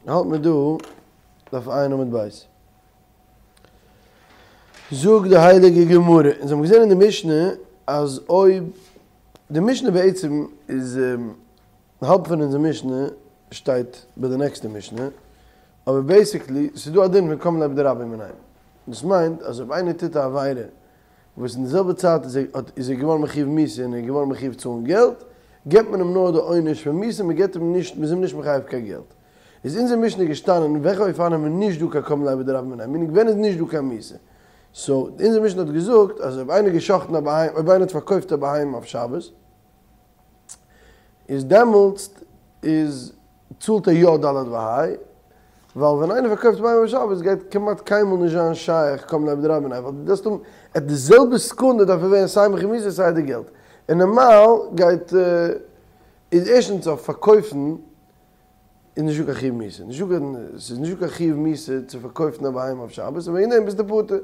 האלט מיר דא דף ע' עמוד ב'. זאגט די הייליגע גמרא, אונז האבן געזען אין די משנה אז אויב, די משנה בעצם איז, האלב פון אונזער משנה שטייט ביי די נעקסטע משנה, אבער בעיסיקלי ס'איז דא א דין פון קם ליה בדרבה מיניה, דאס מיינט אז אויב איינער טוט א עבירה וואס אין די זעלבע צייט איז ער איז ער געווארן מחיוב מיתה און ער איז געווארן מחיוב צאלן געלט, געבט מען אים נאר די עונש פון מיתה, מען געבט אים נישט, מען איז אים נישט מחייב קיין געלט. איז אונזער משנה געשטאנען אין וועלכע אופנים איז נישט דא קיין קם ליה בדרבה מיניה, מיינינג ווען איז נישט דא קיין מיתה. סאו, אונזער משנה האט געזאגט אז אויב איינער גע'שחט'ן א בהמה, אויב איינער האט פארקויפט א בהמה אויף שבת, איז דעמאלטסט איז צאלט ער יא ד' וה', ווייל ווען איינער פארקויפט א בהמה אויף שבת גייט כמעט קיינמאל נישט זיין שייך קם ליה בדרבה מיניה, ווייל דו דארפסט האבן עט די זעלבע סעקונדע דארף ער ווערן סיי מחיוב מיתה סיי די געלט, און נארמאל גייט איז ערשטנס אויף פארקויפן איז נישטא קיין חיוב מיתה, נישטא קיין ס'איז נישטא קיין חיוב מיתה צו פארקויפן א בהמה אויף שבת און וועגן דעם ביסטו פטור.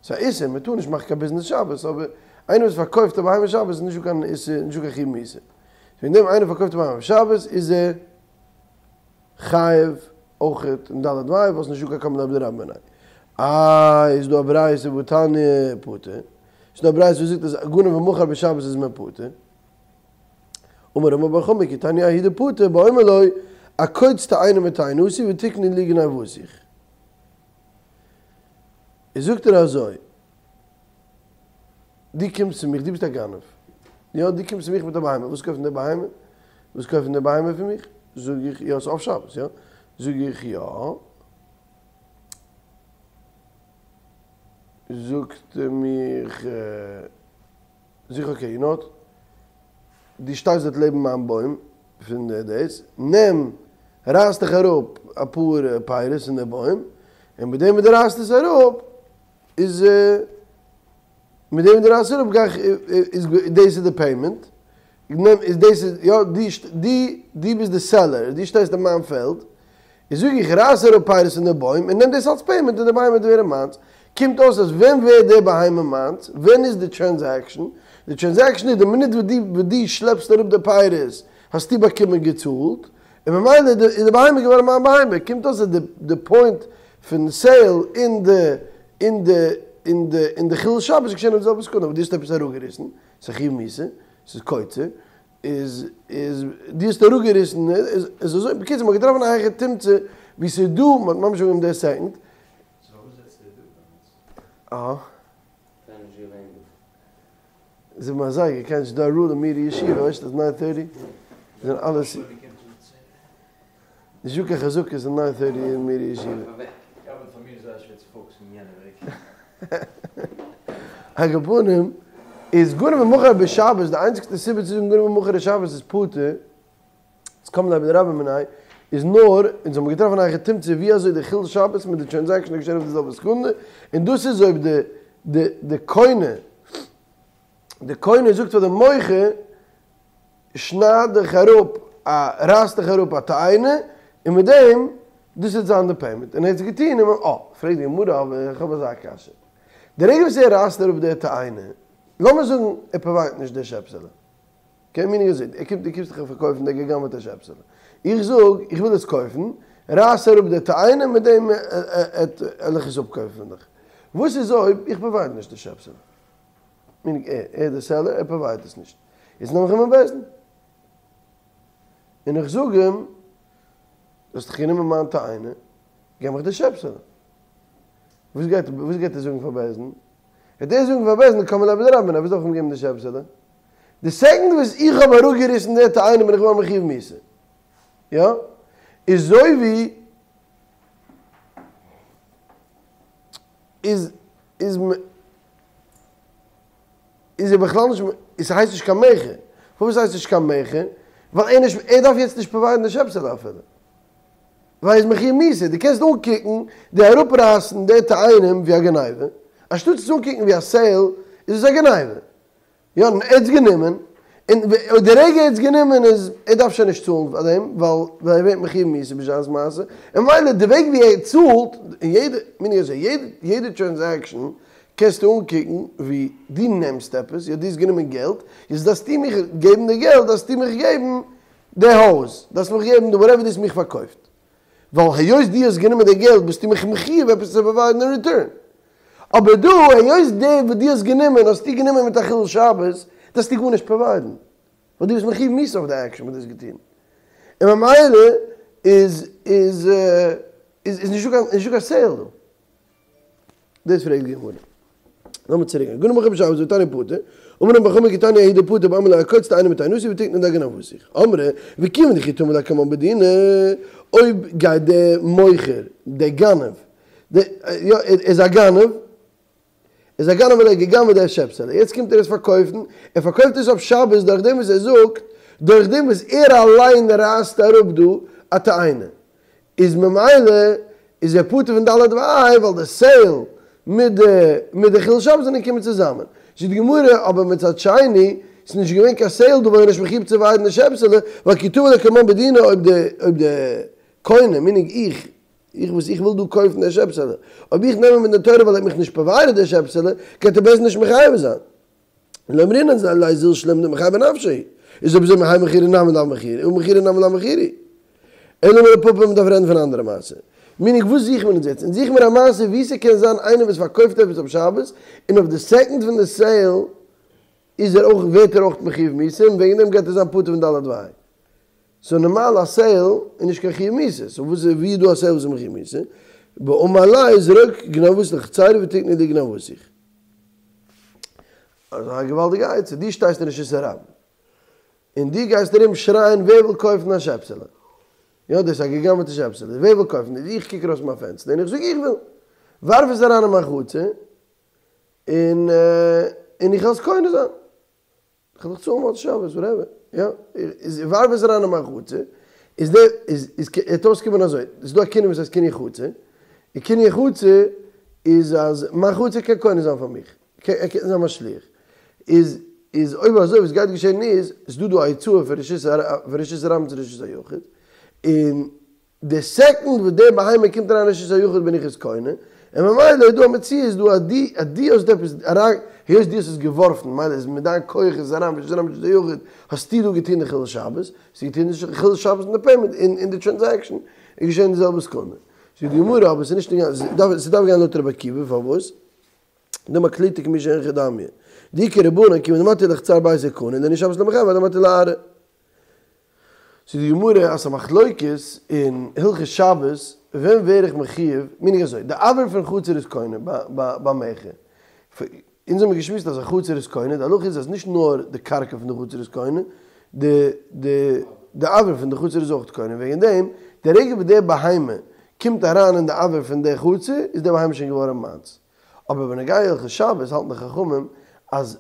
ס'איז א איסור, מ'טאר נישט מאכן קיין ביזנעס שבת, אבער איינער וואס פארקויפט א בהמה שבת איז נישטא קיין איסור, נישטא קיין חיוב מיתה. וועגן דעם איינער פארקויפט א בהמה שבת איז ער חייב אויכעט אין ד' וה' ווייל ס'איז נישטא קיין קם ליה בדרבה מיניה. איי איז דא א ברייתא והתניא פטור? ס'איז דא א ברייתא וואס זאגט אז גנב ומכר בשבת איז מען פטור. אמר רמי בר חמא כי תניא ההיא דפטור באומר לו עקוץ תאנה מתאנתי ותקני לי גניבתיך. איז זאגט ער אזוי, דו קומסט צו מיך, דו ביסט א גנב, יא, דו קומסט צו מיך מיט א בהמה, ווילסט קויפן די בהמה? ווילסט קויפן די בהמה פון מיך? זאג איך, יא, ס'איז אויף שבת, יא? זאג איך, יא. זאגט ער מיך, זאג איך אקעי, יו נאו וואט, דו שטייסט דארט לעבן מיין בוים פון די דאס, נעם, רייס דיך אראפ אפאר פירות פון די בוים, און מיט דעם וואס דו רייסט עס אראפ, איז מיט דעם וואס דו רייסט אראפ גיי איך, איז דאס איז די פעימענט, נעם, איז דאס איז, יא, דו, דו, דו ביסט די סעלער, דו שטייסט אין מיין פעלד, איז זאג איך, רייס אראפ פירות פון די בוים און נעם דאס אלס פעימענט און די בהמה וועט ווערן מיינס. קומט אויס אז ווען ווערט די בהמה מיינס? ווען איז די טרענזעקשאן? די טרענזעקשאן איז די מינוט וואס דו וואס דו שלעפסט אראפ די פירות האסטו באקומען געצאלט, און ממילא איז די איז די בהמה געווארן מיין בהמה. קומט אויס אז די די פוינט פון סעיל און די און די און די און די חילול שבת איז געשען אויף די זעלבע סעקונדע, אבער דו האסט עפעס אראפגעריסן, ס'איז א חיוב מיתה, ס'איז קוצר, איז איז דו האסט אראפגעריסן איז איז אזוי בקיצור מ'האט געטראפן א היכי תמצא ווי ס'איז דא מ'האט ממש אנגעהויבן די סעקאנד. סאו פארוואס זעצט ער דא דעמאלטס? אהא. קיינער נישט געווען דא. זיבן אזייגער קענסט נישט דא א רול אין מירער ישיבה ווייסט אז ניין טערטי זענען אלע ס. נישטא קיין חזקות אין ניין טערטי אין מירער ישיבה. על כל פנים, איז גנב ומכר בשבת, די איינציגסטע סיבה צו זאגן גנב ומכר בשבת איז פטור, איז קם ליה בדרבה מיניה, איז נאר, אונז האבן געטראפן א היכי תמצא ווי אזוי די חילול שבת מיט די טרענזעקשאן איז געשען אויף די זעלבע סעקונדע, און דאס איז אויב די די די קונה, די קונה זאגט פאר די מוכר, שנייד דיך אראפ א, רייס דיך אראפ א תאנה, און מיט דעם, דאס וועט זיין די פעימענט, און ער האט עס געטון, און אה, פרעגט די גמרא, אבער איך האב אזא קשיא, די רגע וואס ער רייסט אראפ די תאנה, לאמיר זאגן ער פראוויידט נישט די שעפסעלע, אקעי, מינינג אזוי, ער קומט, דו קומסט דיך פארקויפן די גע'גנב'עטע שעפסעלע, איך זאג, איך וויל עס קויפן, רייס אראפ די תאנה, מיט דעם וועל איך עס אפקויפן פון דיך, וואס איז אויב איך פראווייד נישט די שעפסעלע? מינינג ער, ער די סעלער, ער פראוויידט עס נישט. איז נעם איך אים אין בית דין. און איך זאג אים, דו האסט דאך גענומען מיין תאנה, געב מיך די שעפסעלע. וואס גייט, וואס גייט ער זאגן פאר בית דין? גייט ער זאגן פאר בית דין, קם ליה בדרבה מיניה, וואס דארף איך אים געבן די שעפסעלע? די סעקאנד וואס איך האב אראפגעריסן די תאנה בין איך געווארן מחיוב מיתה. יא? איז אזוי ווי איז איז איז ער בכלל נישט, עס הייסט נישט קיין מכר. פארוואס הייסט נישט קיין מכר? ווייל ער נישט, ער דארף יעצט נישט פראוויידן די שעפסעלע אפילו. ווייל ער איז מחיוב מיתה. דו קענסט אנקוקן די אראפרייסן די תאנים ווי א גניבה. אנשטאט עס אנקוקן ווי א סעיל, איז עס א גניבה. יא, ער האט עס גענומען, און די רגע ער האט עס גענומען איז, ער דארף שוין נישט צאלן פאר דעם, ווייל ער ווערט מחיוב מיתה בשעת מעשה, און ממילא די וועג ווי ער צאלט, און יעדע, מינינג אזוי, יעדע, יעדע טרענזעקשאן קענסטו אנקוקן ווי דו נעמסט עפעס, יא דו האסט גענומען געלט, יעצט דארפסטו מיך געבן די געלט, דארפסטו מיך געבן די הויז, דארפסט מיך געבן די וואטעווער דו האסט מיך פארקויפט. ווייל היות דו האסט גענומען די געלט ביסטו מיך מחיוב עפעס צו פראוויידן אין ריטורן. אבער דא היות די וואס דו האסט גענומען האסטו גענומען מיט א חילול שבת, דארפסטו גארנישט פראוויידן. ווייל דו ביסט מחיוב מיתה אויף די עקשאן וואס דו האסט געטון. און ממילא איז איז איז נישטא קיין נישטא קיין סעיל דא. דאס פרעגט די גמרא. לאמיר צוריק גיין. גנב ומכר בשבת והתניא פטור. אמר רמי בר חמא כי תניא ההיא דפטור באומר לו הקוץ תאנה מתאנתי ותקנה לי גניבתיך. אמרי וכיוון דכי תבא לקמן בדינא, אויב גייט דער מוכר, דער גנב, יא ער איז א גנב, איז א גנב ווייל ער האט גע'גנב'עט דער שעפסעלע, יעצט קומט ער עס פארקויפן, ער פארקויפט עס אויף שבת דורך דעם וואס ער זאגט, דורך דעם וואס ער אליין רייסט אראפ דא א תאנה, איז ממילא איז ער פטור פון ד' וה' ווייל די סעיל מיט די מיט די חילול שבת זענען געקומען צוזאמען. זאגט די גמרא, אבער מצד שני, ס'איז נישט געווען קיין סעיל דא ווייל ער איז נישט מחיוב צו פראוויידן די שעפסעלע, ווייל כי תבא לקמן בדינא אויב די אויב די קונה, מינינג איך, איך וואס איך וויל דא קויפן די שעפסעלע, אויב איך נעם אים אין דין תורה ווייל ער האט מיך נישט פראוויידעד די שעפסעלע, גייט ער בית דין נישט מחייב זיין. לא אמרינן ליה זיל שלם דמחייבא נפשיה, איז אויב אזוי מהאי מכירה נמי לאו מכירה, הא מכירה נמי לאו מכירה. אלא אמר רב פפא מ'דארף רעדן פון א אנדערע מעשה. מינינג וואס זוכן מיר אונז יעצט? אונז זוכן מיר א מעשה ווי ס'קען זיין איינער וואס פארקויפט עפעס אויף שבת, און אויף די סעקאנד פון די סעיל איז ער אויך ווערט ער אויך מחיוב מיתה און וועגן דעם גייט ער זיין פטור פון ד' וה'. סאו נארמאל א סעיל איז נישט קיין חיוב מיתה, סאו וואס איז ווי איז דא א סעיל וואס איז מחיוב מיתה? באמר ליה זרוק גניבתי לחצירי ותקנה לי גניבתיך. אזא געוואלדיגע עצה, דו שטייסט אין רשות הרבים, און דו גייסט ארום שרייען ווער וויל קויפן א שעפסעלע? יא דאס איז א גע'גנב'עטע שעפסעלע, ווער וויל קויפן? איז איך קוק ארויס מיין פענסטער און איך זאג איך וויל! ווארף עס אריין אין מיין חצר, און און איך וועל עס קונה זיין. כ'וועל דיך צאלן מוצאי שבת, וואטעווער, יא, איז ווארף עס אריין אין מיין חצר, איז דער, איז, איז וועט אויסקומען אזוי, ס'איז דא א קנין וואס הייסט קנין חצר, און קנין חצר איז אז מיין חצר קען קונה זיין פאר מיך, ער קען זיין מיין שליח, איז, איז אויב אזוי וואס גייט געשען איז, ס'איז דא דא א הוצאה פון רשות, פון רשות הרבים צו רשות היחיד, און. די סעקאנד וואס די בהמה קומט אריין רשות היחיד בין איך עס קונה, און ממילא איז דא א מציאות דא אז דו אז דו האסט עפעס אריין, היות דו האסט עס געווארפן ממילא איז מיט דיין כח איז עס אריין רשות הרבים רשות היחיד, האסטו דא געטון די חילול שבת, האסטו געטון די חילול שבת אין די פעימענט אין די טרענזעקשאן איז געשען די זעלבע סעקונדע. זאגט די גמרא אבער ס'איז נישט אינגאנצן, ס'דארף גיין לויט רבי עקיבא פארוואס? דאמר קלוטה כמי שהונחה דמיא. דאי כרבנן כיון דמטיא לחצר ביתו קני לענין שבת לא מיחייב עד דמטיא לארעא. זאגט די גמרא אז ס'א מחלוקת אין הלכות שבת ווען ווער איך מחיוב, מיינינג אזוי, די אויר פון חצר איז קונה ביי מכר, אונז האמיר געשמועסט אז א חצר איז קונה, די הלכה איז אז נישט נאר די קרקע פון די חצר איז קונה, די די די אויר פון די חצר איז אויך קונה, וועגן דעם די רגע וואס די בהמה קומט אריין אין די אויר פון די חצר איז די בהמה שוין געווארן מיינס, אבער בנוגע הלכות שבת האלטן די חכמים אז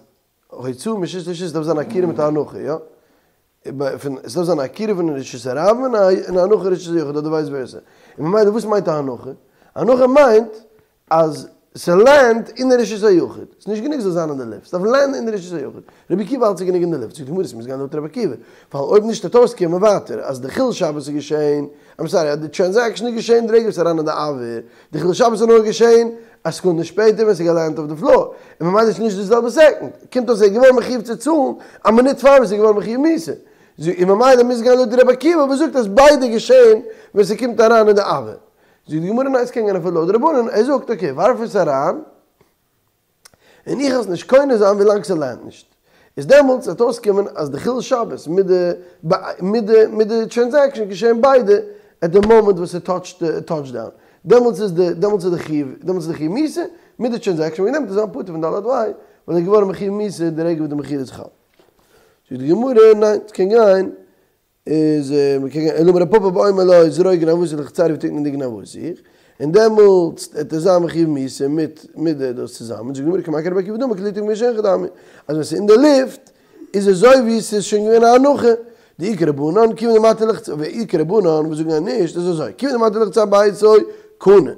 הוצאה מרשות לרשות דארף זיין עקירה מיט א הנחה, יא? פון עס דארף זיין עקירה פון רשות הרבים און א הנחה רשות היחיד אדער ווייס ווערסא. און ממילא וואס מיינט א הנחה? הנחה מיינט אז ס'לענדט אין די רשות היחיד. ס'איז נישט גענוג ס'זאל זיין אין די לופט, ס'דארף לענדן אין די רשות היחיד. רבי עקיבא האלט ס'איז גענוג אין די לופט, זאגט די גמרא ס'מוז גיין לויט רבי עקיבא, ווייל אויב נישט וועט אויסקומען ווייטער אז די חילול שבת איז געשען, איים סארי, אז די טרענזעקשאן איז געשען די רגע וואס ס'איז אריין אין די אויר, די חילול שבת איז נאר געשען א סעקונדע שפעטער ווען ס'איז געלענדט אויף די פלאר, און ממילא איז נישט די זעלבע סעקאנד, קומט אויס ער איז געווארן מחיוב צו צאלן א מינוט פאר וואס ער איז געווארן מחיוב מיתה, און ממילא מוז גיין לויט די רבי עקיבא וואס זאגט אז ביידע געשען ווען ס'קומט אריין אין די אויר. זאגט די גמרא ניין ס'קען גיין אפילו לויט די רבנן, ער זאגט אקעי ווארף עס אריין, און איך וועל עס נישט קונה זיין ווילאנג ס'לענדט נישט, איז דעמאלטס וועט אויסקומען אז די חילול שבת מיט די מיט די מיט די טרענזעקשאן געשען ביידע עט די מאמענט וואס ס'טאטשט טאטש דאון, דעמאלטס איז די דעמאלטס איז די חיוב דעמאלטס איז די חיוב מיתה מיט די טרענזעקשאן וועגן דעם וועט ער זיין פטור פון ד' וה' ווייל ער איז געווארן מחיוב מיתה די רגע וואס די מכירה איז חל. זאגט די גמרא ניין ס'קען גיין איז מ'קען גיין אלא אמר רב פפא באומר לו זרוק גניבתי לחצרי ותקנה לי גניבתיך, און דעמאלטס וועט ער זיין מחיוב מיתה מיט מיט די דאס צוזאמען, זאגט די גמרא כמאן כרבי עקיבא דאמר קלוטה כמי שהונחה דמיא, אז ווען ס'איז אין די לופט איז אזוי ווי ס'איז שוין געווען א הנחה, דאי כרבנן כיון דמטיא לחצר, ואי כרבנן וואס זאגן אז נישט איז אזוי, כיון דמטיא לחצר ביתו קנה,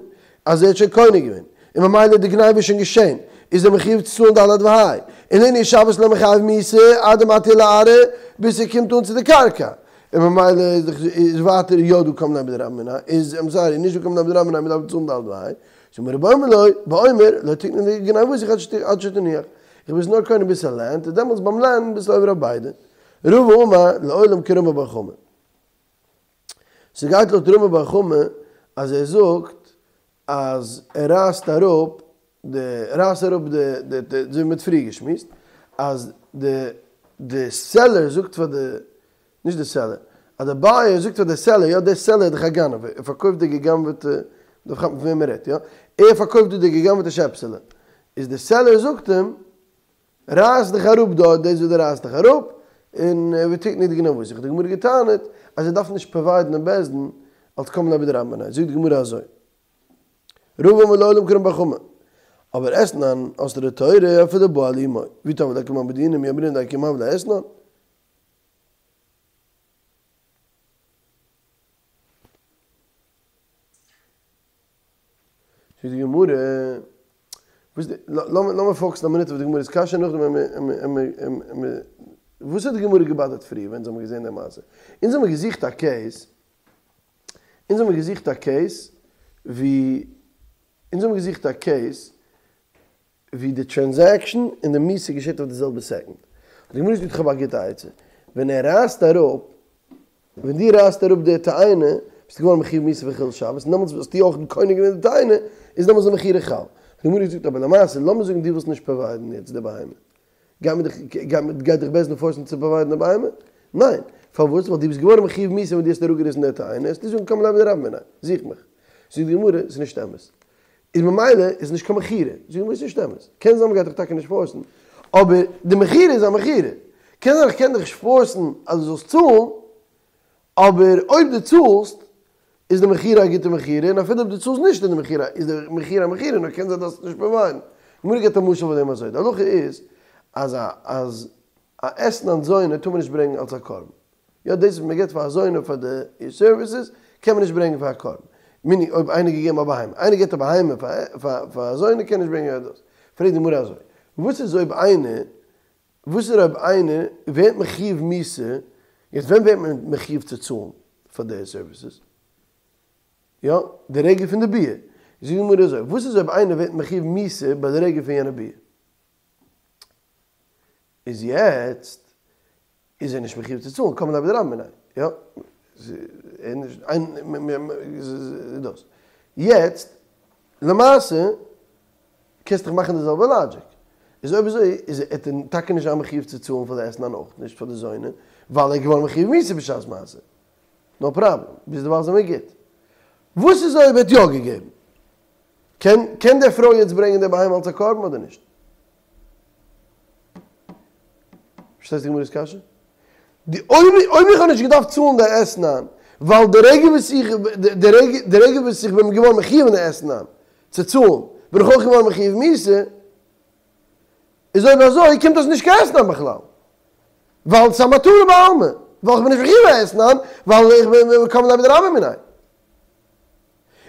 אז ער האט שוין קונה געווען, און ממילא די גניבה איז שוין געשען, איז ער מחיוב צו צאלן ד' וה', און לענין שבת לא מיחייב מיתה עד דמטיא לארעא, ביז ס'קומט אן צו די קרקע, און ממילא איז דאך איז ווייטער יא דא קם ליה בדרבה מיניה, איז איים סארי נישט דא קם ליה בדרבה מיניה מ'דארף צאלן ד' וה', זאגט די גמרא באומר לו, באומר לא תקנה לי גניבתיך עד שתניח, איך בין עס נאר קונה ביז ס'לענדט, און דעמאלטס ביים לענדן ביסטו עובר אויף ביידע. רבא אמר לעולם כרמי בר חמא. ס'גייט לויט רמי בר חמא. אז ער זאגט אז ער רייסט אראפ די רייסט אראפ די די די אזוי ווי מ'האט פריער געשמועסט אז די די סעלער זאגט פאר די נישט די סעלער אז די בייער זאגט פאר די סעלער יא דער סעלער איז דאך א גנב ער פארקויפט די געגנבעטע דארף כאפן פון וועם מ'רעדט יא ער פארקויפט דא די געגנבעטע שעפסעלע איז די סעלער זאגט אים רייס דיך אראפ דארט דאס וואס דו רייסט דיך אראפ, און ותיקני דגנבתיך האט די גמרא געטענה'ט אז ער דארף נישט פראוויידן דעם בית דין אלס קם ליה בדרבה מיניה, זאגט די גמרא אזוי, רבא אמר לעולם כרמי בר חמא, אבער אתנן אסרה תורה אפילו בא על אמו, ואי תבעא ליה קמן בדינא מי אמרינן ליה כי הוה ליה אתנן. זאגט די גמרא, וואס די, לאמיר פאוקעסן א מינוט אויף די גמרא'ס קשיא נאכדעם וועמיר, וואס האט די גמרא געבאדערט פריער ווען אונז האבן געזען די מעשה? אונז האבן געזוכט א קעיס, אונז האבן געזוכט א קעיס ווי, אונז האבן געזוכט א קעיס ווי די טרענזעקשאן און די מיתה געשעט אויף די זעלבע סעקאנד. האט די גמרא געזאגט איך האב א גוטע עצה, ווען ער רייסט אראפ, ווען דו רייסט אראפ די תאנה, ביסטו געווארן מחויב מיתה פון חילול שבת, און דעמאלטס האסטו אויך קונה געווען די תאנה, איז דעמאלטס די מכירה חל. האט די גמרא געזאגט אבער למעשה, לאמיר זאגן דו ווילסט נישט פראוויידן יעצט די בהמה, גייט מען דיך, גייט דיך בית דין פארסן צו פראוויידן די בהמה? ניין! פארוואס? ווייל דו ביסט געווארן מחויב מיתה ווען דו האסט אראפגעריסן די תאנה, וועסטו זאגן קם ליה בדרבה מיניה, זוך מיך. זאגט די גמרא, ס'איז נישט אמת. איז ממילא איז נישט קיין מכירה, זאגט די גמרא ס'איז נישט אמת, קען זיין מ'גייט דיך טאקע נישט פארסן, אבער די מכירה איז א מכירה, קען זיין איך קען דיך נישט פארסן אז דו זאלסט צאלן, אבער אויב דו צאלסט איז די מכירה א גוטע מכירה, און אפילו אויב דו צאלסט נישט איז די מכירה איז די מכירה א מכירה, נאר קען זיין דו דארפסט נישט פראוויידן. גמרא געבט א משל פאר דעם אזוי, די הלכה איז אז א אז א אתנן זונה טאר מען נישט ברענגען אלס א קרבן, יא דאס וואס מען געבט פאר א זונה פאר די סערוויסעס קען מען נישט ברענגען פאר א קרבן, מיני אויב איינער געגעבן א בהמה, איינער געבט א בהמה פאר פאר א זונה קען נישט ברענגען דאס, פרעגט די גמרא אזוי, וואס איז אויב איינער, וואס איז אויב איינער ווערט מחויב מיתה, יעצט ווען ווערט מען מחויב צו צאלן פאר די סערוויסעס? יא, די רגע פון די ביאה, זאגט די גמרא אזוי, וואס איז אויב איינער ווערט מחויב מיתה ביי די רגע פון יענע ביאה? איז יעצט איז ער נישט מחויב צו צאלן, קם ליה בדרבה מיניה, יא? דאס. יעצט, למעשה, קענסט דאך מאכן די זעלבע לאגיק. איז אויב אזוי, איז ער טאקע נישט זיין מחויב צו צאלן פאר די אתנן אויך נישט פאר די זונה, ווייל ער איז געווארן מחויב מיתה בשעת מעשה. נאו פראבלעם, ביזדערווייל זעמיר גוט. וואס איז אויב ער האט יא געגעבן? קען קען די פרוי יעצט ברענגען די בהמה אלס א קרבן אדער נישט? פארשטייסט די גמרא'ס קשיא? די אויב אויב איך האב נישט געדארפט צאלן די אתנן, ווייל די רגע וואס איך די רגע די רגע וואס איך בין געווארן מחויב אין די אתנן צו צאלן, בין איך אויך געווארן מחויב מיתה, איז אויב אזוי קומט דאס נישט קיין אתנן בכלל, ווייל ס'איז א מתנה בעלמא, ווייל איך בין נישט מחויב אתנן, ווייל איך בין קם ליה בדרבה מיניה.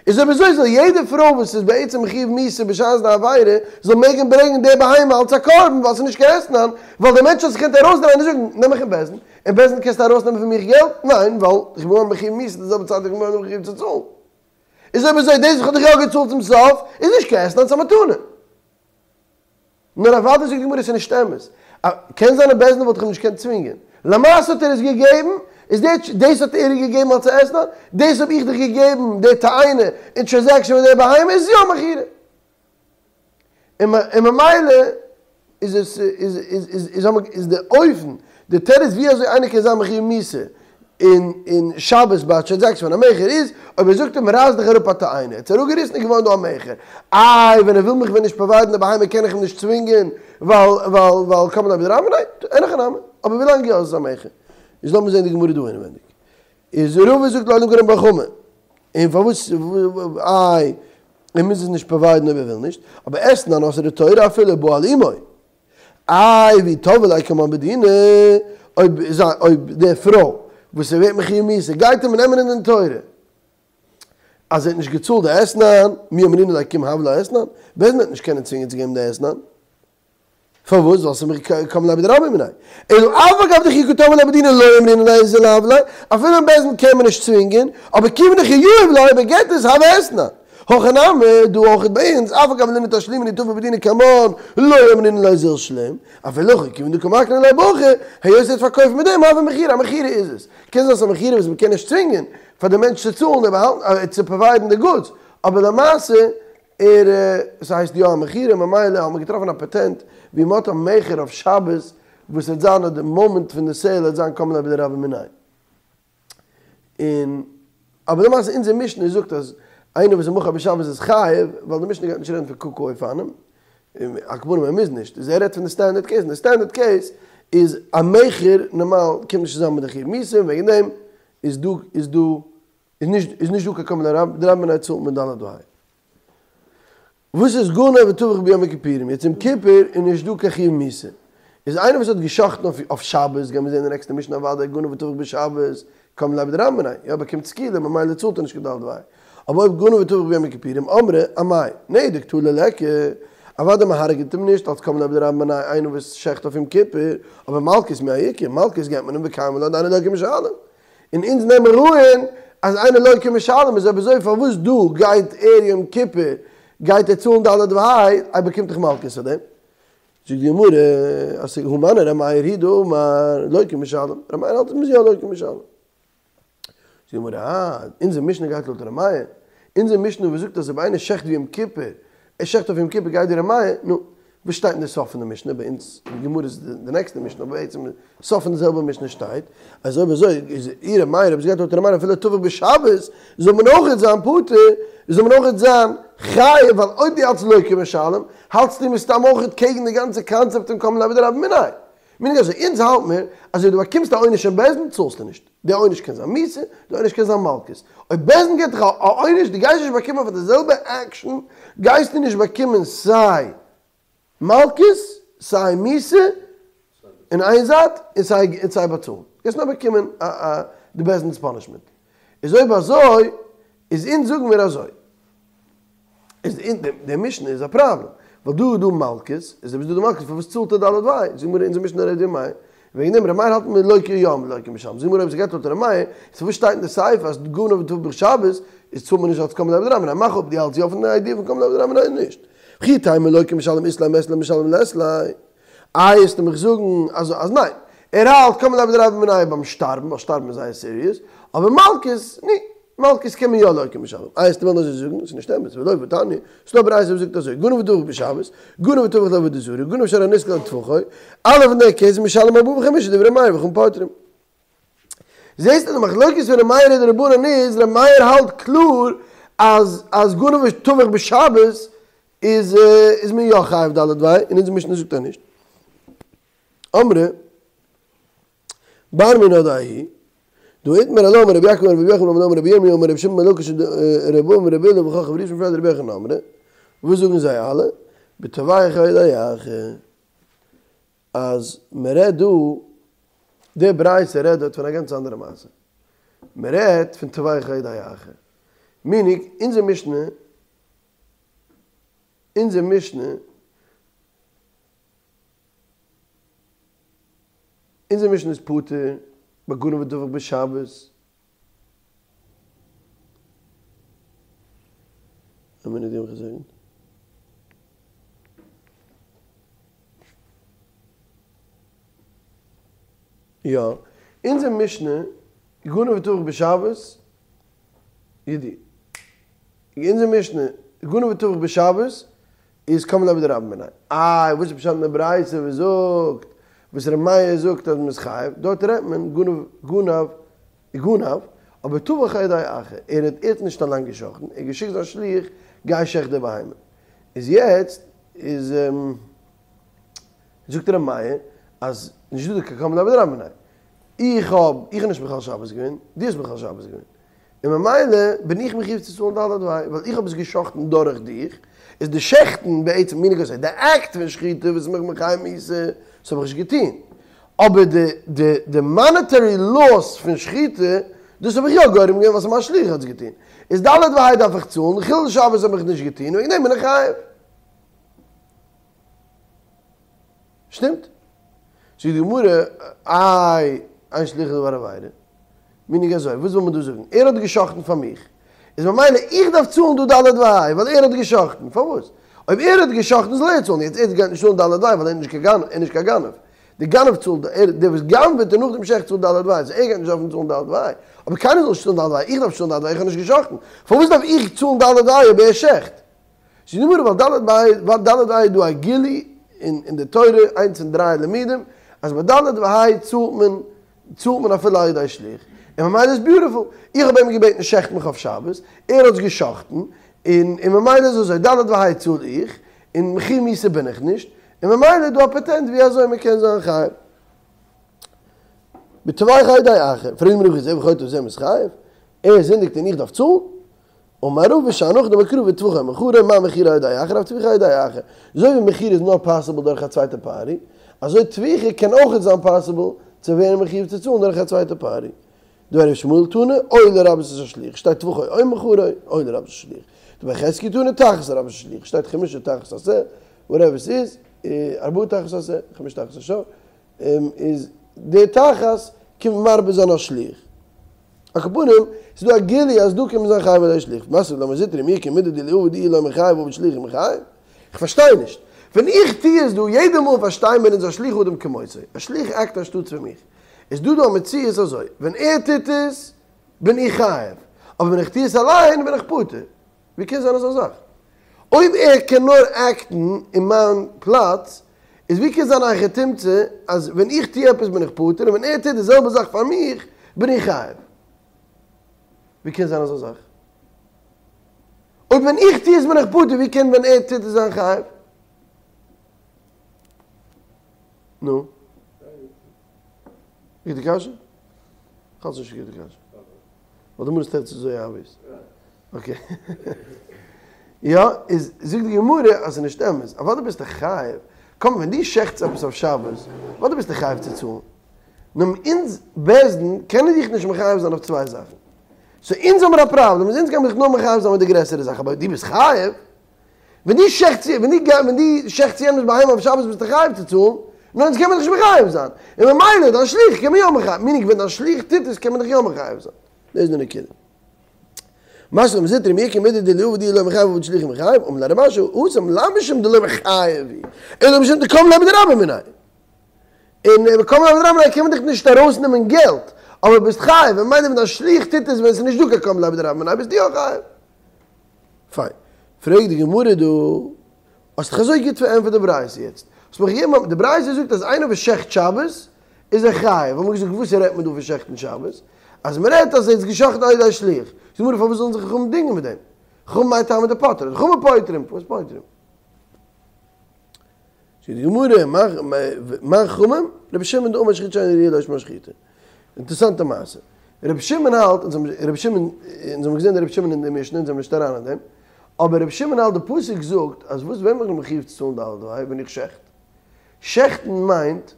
איז אויב אזוי זאל יעדע פרוי וואס איז בעצם מחויב מיתה בשעת די עבירה זאל מעגן ברענגען די בהמה אלץ א קרבן ווייל ס'איז נישט קיין אתנן, ווייל דער מענטש האט זיך געקענט ארויסדרייען און זאגן נעם מיך אין בית דין, אין בית דין קענסטו ארויסנעמען פון מיך געלט? ניין, ווייל איך בין געווארן מחויב מיתה די זעלבע צייט איך בין געווארן מחויב צו צאלן. איז אויב אזוי דאס וואס איך האב דיך יא געצאלט צום סוף איז נישט קיין אתנן ס'איז א מתנה. נאר אוודאי זאגט די גמרא ס'איז נישט אמת. קען זיין אין בית דין וואלט איך אים נישט געקענט צווינגען. למעשה האט ער עס געגעבן, איז די דאס האט ער איר געגעבן אלס א אתנן, דאס האב איך דיך געגעבן די תאנה אין טרענזעקשאן מיט די בהמה איז יא מכירה. און ממילא איז עס איז איז איז איז איז די אופן, די תירוץ ווי אזוי איינער קען זיין מחויב מיתה אין אין שבת ביי א טרענזעקשאן פון א מכר איז אויב ער זאגט אים רייס דיך אראפ א תאנה, ער האט עס אראפגעריסן איז געווארן דא א מכר. איי ווען ער וויל מיך ווען נישט פראוויידן די בהמה קען איך אים נישט צווינגען ווייל ווייל ווייל קם ליה בדרבה מיניה, אין הכי נמי, אבער ווילאנג יא איז עס א מכר. איז לאמיר זעהן די גמרא דא אינעווענדיג. איז רבא זאגט לעולם כרמי בר חמא. און פארוואס איי ער מוז עס נישט פראוויידן אויב ער וויל נישט, אבער אתנן אסרה תורה אפילו בא על אמו. איי ואי תבעה ליה קמן בדינא, אויב אויב די פרוי וואס ער ווערט מחויב מיתה גייט אים נעמען אין דין תורה אז ער האט נישט געצאלט די אתנן, מי אמרינן ליה קום הב לה אתנן, בית דין וועט נישט קענען צווינגען צו געבן די אתנן. פארוואס? ווייל ס'איז קם ליה בדרבה מיניה. אלא אף על גב דכי קא תבעי ליה בדינא לא אמרינן ליה זיל הב ליה, אפילו אין בית דין קען מען נישט צווינגען, אבער כיוון דכי יהיב ליה אויב ער געבט עס הוי אתנן. הכא נמי, דא אויך ביי אונז, אף על גב דנינהו תשלומין דטבח בדינא קמן, לא אמרינן ליה זיל שלים, אפילו הכי כיוון דקא מקני ליה בהכי, היות ער האט פארקויפט מיט דעם הוה מכירה, א מכירה איז עס. קען זיין ס'איז א מכירה וואס מ'קען נישט צווינגען פאר די מענטש צו צאלן און צו פראוויידן די גודס, אבער למעשה ער ס'הייסט יא א מכירה ממילא האט מען געטראפן א פאטענט ווי מ'האט א מכר אויף שבת וואס וועט זיין אז די מאמענט פון די סעיל וועט זיין קם ליה בדרבה מיניה. און אבער למעשה אונזער משנה זאגט אז איינער וואס איז מכר בשבת איז חייב, ווייל די משנה גייט נישט רעדן פון קק"ו אופנים, על כל פנים ער מוז נישט, איז ער רעדט פון די סטענדערט קעיס, און די סטענדערט קעיס איז א מכר נארמאל קומט נישט צוזאמען מיט די חיוב מיתה און וועגן דעם איז דא איז דא איז נישט איז נישט דא קיין קם ליה בדרבה מיניה צאלט מען ד' וה'. וואס איז גנב וטבח ביום הכיפורים? יעצט יום כיפור איז נישט דא קיין חיוב מיתה. איז איינער וואס האט גע'שחט'ן אויף שבת, גיימיר זעהן אין די נעקסטע משנה אוודאי גנב וטבח בשבת, קם ליה בדרבה מיניה, יא באקומט סקילה ממילא צאלט ער נישט קיין ד' וה'. אבער אויב גנב וטבח ביום הכיפורים אמרי אמאי נדר קטלא ליכא, אוודאי מען הרג'נט אים נישט אלס קם ליה בדרבה מיניה איינער וואס שעכט אויף יום כיפור, אבער מלקות מי איכא, מלקות געבט מען אים וקיימא לן דאינו לוקה ומשלם. און אונז נעמען אן אז אינו לוקה ומשלם איז אויב אזוי פארוואס דא גייט ער יום כיפור גייט ער צאלן ד' וה' ער באקומט דאך מלקות פאר דעם? זאגט די גמרא אז הא מני ר' מאיר היא דאמר לוקה ומשלם, ר' מאיר האלט אז מ'איז יא לוקה ומשלם. זאגט די גמרא אה, אונזער משנה גייט לויט ר' מאיר, אונזער משנה וואס זאגט אז אויב איינער שעכט ווי יום כיפור, ער שעכט אויף יום כיפור גייט ווי ר' מאיר, נו, וואס שטייט אין די סוף פון די משנה? ביי אונז אין גמרא איז די נעקסטע משנה, אבער בעצם סוף פון די זעלבע משנה שטייט, אז אויב אזוי איז אי ר' מאיר אויב עס גייט לויט ר' מאיר אפילו טבח בשבת זאל מען אויכעט זיין פטור, זאל מען אויכעט זיין חייב, ווייל אויב דו האלטסט לוקה ומשלם, האלטסטו מסתם אויכעט קעגן די גאנצע קאנצעפט פון קם ליה בדרבה מיניה. מיינט אזוי, אונז האלט מיר אז אויב דו באקומסט א עונש אין בית דין צאלסטו נישט. די עונש קען זיין מיתה, די עונש קען זיין מלקות. אויב בית דין געבט דיך א עונש, דו גייסט נישט באקומען פאר די זעלבע עקשאן, גייסטו נישט באקומען סיי מלקות, סיי מיתה, אין איין זייט, און סיי און סיי באצאלן. גייסט נאר באקומען א די בית דין'ס פאנישמענט. איז אויב אזוי, איז אונז זאגן מיר אזוי. איז די משנה איז א פראבלעם, ווייל דא איז דא מלקות, איז אויב איז דא די מלקות פארוואס צאלט ער ד' וה'? זאגט די גמרא אונזער משנה רעדט ווי ר' מאיר, וועגן דעם ר' מאיר האלט מען לוקה יא לוקה ומשלם, זאגט די גמרא אויב ס'גייט לויט ר' מאיר, איז פארוואס שטייט אין די סיפא אז גנב וטבח בשבת איז צאלט מען נישט אלס קם ליה בדרבה מיניה, מאך אפ דו האלטסט יא פון די איידיע פון קם ליה בדרבה מיניה אדער נישט? וכי תימא לוקה ומשלם אית ליה ומית ליה משלם לית ליה, איי וועסטו מיך זאגן אז אז ניין, ער האלט קם ליה בדרבה מיניה ביים שטארבן, ווייל שטארבן איז זייער סיריעס, אבער מלקות, ני. מלקות קען מען יא לוקה ומשלם. איי וועסטו וועלן אזוי זאגן, ס'איז נישט אמת, ולא והתניא, ס'איז דא א ברייתא וואס זאגט אזוי, גנב וטבח בשבת, גנב וטבח לעבודה זרה, גנב שור הנסקל על טבחו, אלע פון די קעיס משלם ארבעה וחמישה דברי ר' מאיר וחכמים פוטרים. זעסט אז די מחלוקת פון ר' מאיר און די רבנן איז, ר' מאיר האלט קלאר אז אז גנב וטבח בשבת איז איז מען יא חייב ד' וה', און אונזער משנה זאגט אז נישט. אמרי. בר מינה דההיא, דאיתמר עלה אמר רבי יעקב אמר רבי יוחנן אמר רבי ירמי' אמר רבי שמעון בן לקיש רבי אבא ורבי אילעא וכל חברותא משמיה דרבי יוחנן אמרי, וואס זאגן זיי אלע? בטובח על ידי אחר, אז מען רעדט דא, די ברייתא רעדט דארט פון א גאנץ אנדערע מעשה, מען רעדט פון טובח על ידי אחר, מיניג אונזער משנה, אונזער משנה, אונזער משנה איז פטור ביי גנב וטבח בשבת. א מינוט איך וועל זאגן. יא, אונזער משנה גנב וטבח בשבת, ידי. אונזער משנה גנב וטבח בשבת איז קם ליה בדרבה מיניה. איי וואס איז פשט אין די ברייתא וואס זאגט וואס ר' מאיר זאגט אז מ'איז חייב, דארט רעדט מען גנב גנב גנב, אבער טבח על ידי אחר, ער האט ער האט נישט אליין גע'שחט'ן, ער האט געשיקט זיין שליח גיי שעכט די בהמה. איז יעצט איז זאגט ר' מאיר אז נישט דא די קם ליה בדרבה מיניה. איך האב איך האב נישט מחלל שבת געווען, דו האסט מחלל שבת געווען. און ממילא בין איך מחיוב צו צאלן ד' וה', ווייל איך האב עס גע'שחט'ן דורך דיך, איז די שעכטן בעצם מיניג אזוי, די אקט פון שחיטה וואס איז מיך מחייב מיתה, דאס האב איך נישט געטון, אבער די די די מאנעטערי לאס פון שחיטה, דאס האב איך יא גורם געווען ווייל ס'איז מיין שליח האט עס געטון, איז ד' וה' דארף איך צאלן, חילול שבת האב איך נישט געטון, וועגן דעם בין איך חייב. שטימט? זאגט די גמרא, איי, אין שליח לדבר עבירה, מיניג אזוי, וואס וויל מען דא זאגן? ער האט גע'שחט'ן פאר מיך, איז ממילא איך דארף צאלן דא ד' וה' ווייל ער האט גע'שחט'ן, פארוואס? אויב ער האט גע'שחט'ן זאל ער צאלן, יעצט ער גייט נישט צאלן ד' וה' ווייל ער איז נישט קיין גנב, ער איז נישט קיין גנב, די גנב צאלט, ער, דער וואס גנב'עט און נאכדעם שעכט צאלט ד' וה', סאו ער גייט נישט דארפן צאלן ד' וה', אבער קיינער זאל נישט צאלן ד' וה', איך דארף צאלן ד' וה', איך האב נישט גע'שחט'ן, פארוואס דארף איך צאלן ד' וה' אויב ער שעכט? זאגט די גמרא ווייל ד' וה', ווייל ד' וה' איז דא א גילוי אין די תורה, איינס פון דריי לימודים, אז ביי ד' וה' צאלט מען צאלט מען אפילו על ידי שליח, און ממילא איז ביוטיפול, איך האב אים געבעטן שעכט מיך אויף שבת, ער האט עס געשאכטן, און און ממילא איז אזוי, ד' וה' צאל איך, און מחויב מיתה בין איך נישט, און ממילא איז דא א פאטענט ווי אזוי מען קען זיין חייב. בטובח על ידי אחר, פרעגט די גמרא זה וחוטא וזה מתחייב, ער זינדיגט און איך דארף צאלן? אמר רבא שאני הכא דאמר קרא וטבחו או מכרו, מה מכירה על ידי אחר אף טביחה על ידי אחר. אזוי ווי מכירה איז נאר פאסיבל דורך א צווייטע פארטי, אזוי טביחה קען אויכעט זיין פאסיבל צו ווערן מחויב צו צאלן דורך א צווייטע פארטי. דבי רבי ישמעאל תנא, או לרבות את השליח, שטייט טבחו או מכרו, או לרבות את השליח. דבי חזקיה תנא, תחת לרבות את השליח, שטייט חמשה תחת השה, וואטעווער ס'איז, ארבעה תחת השה, חמשה תחת השור, איז די תחת קומט מרבה זיין א שליח. על כל פנים, ס'איז דא א גילוי אז דא קען מען זיין חייב על ידי שליח. מתקיף לה מר זוטרא מי איכא מידי דאילו עביד איהו לא מיחייב עביד שליח מיחייב? איך פארשטיי נישט. ווען איך טוה עס דא, יעדע מאל פארשטיי מיר אונז א שליח אדם כמותו. א שליח עקט אנשטאטס פון מיך. איז דא דא א מציאות אזוי, ווען ער טוט עס, בין איך חייב. אבער ווען איך טוה עס אליין, בין איך פטור. ווי קען זיין אזא זאך? אויב ער קען נאר עקטן אין מיין פלאץ, איז ווי קען זיין א היכי תמצא אז ווען איך טו עפעס בין איך פטור און ווען ער טוט די זעלבע זאך פאר מיך בין איך חייב? ווי קען זיין אזא זאך? אויב ווען איך טו עס בין איך פטור, ווי קען ווען ער טוט עס זיין חייב? נו? גוטע קשיא? כ'האלט ס'נישט א גוטע קשיא. ווייל די גמרא'ס תירוץ איז אזוי אבוויעס. אקעי. יא, איז זאגט די גמרא אז ס'איז נישט אמת. אוודאי ביסטו חייב. קוים ווען דו שעכטסט עפעס אויף שבת, אוודאי ביסטו חייב צו צאלן. נאר אונז בית דין קענען דיך נישט מחייב זיין אויף צוויי זאכן. סאו אונז האמיר א פראבלעם, אז אונז גיימיר דיך נאר מחייב זיין מיט די גרעסערע זאך, אבער דו ביסט חייב. ווען דו שעכטסט ווען דו ווען דו שעכטסט יענעמ'ס בהמה אויף שבת ביסטו חייב צו צאלן, נאר אונז קען מען דיך נישט מחייב זיין. און ממילא דיין שליח קען מען יא מחייב, מיענינג ווען דיין שליח טוט עס קען מען דיך יא מחייב זיין. דאס איז די נקודה. מתקיף לה מר זוטרא מי איכא מידי דאילו עביד איהו לא מיחייב עביד שליח מיחייב, אמר ליה רב אשי התם לאו משום דלא מיחייב הוא, אלא משום דקם ליה בדרבה מיניה. און קם ליה בדרבה מיניה קען מען דיך נישט ארויסנעמען געלט, אבער ביסט חייב, און ממילא ווען דיין שליח טוט עס ווען עס איז נישט דא קיין קם ליה בדרבה מיניה ביסטו יא חייב. פיין. פרעגט די גמרא דא, האסט דאך אזוי גוט פארענטפערט די ברייתא יעצט, האסט מיך געגעבן א, די ברייתא זאגט אז איינער וואס שעכט שבת איז ער חייב, האבן מיר געזאגט וואס רעדט מען דא פון שעכטן שבת? אז מען רעדט אז ער איז געשאכטן על ידי שליח. זאגט די גמרא פארוואס זאלן זיך חכמים דינגען מיט דעם? חכמים מאי טעמא דפטרי? חכמים פוטרים, פארוואס פוטרים? זאגט די גמרא, מאן חכמים? רבי שמעון דאמר שחיטה שאינה ראויה לא שמה שחיטה. אינטערעסאנטע מעשה. רבי שמעון האלט, אונז האבן רבי שמעון, אונז האבן געזען די רבי שמעון אין די משנה, אונז זעמיר נישט אריין אין דעם, אבער רבי שמעון האלט די פסוק זאגט אז וואס ווען בין איך מחויב צו צאלן ד' וה' ווען איך שעכט? שעכטן מיינט,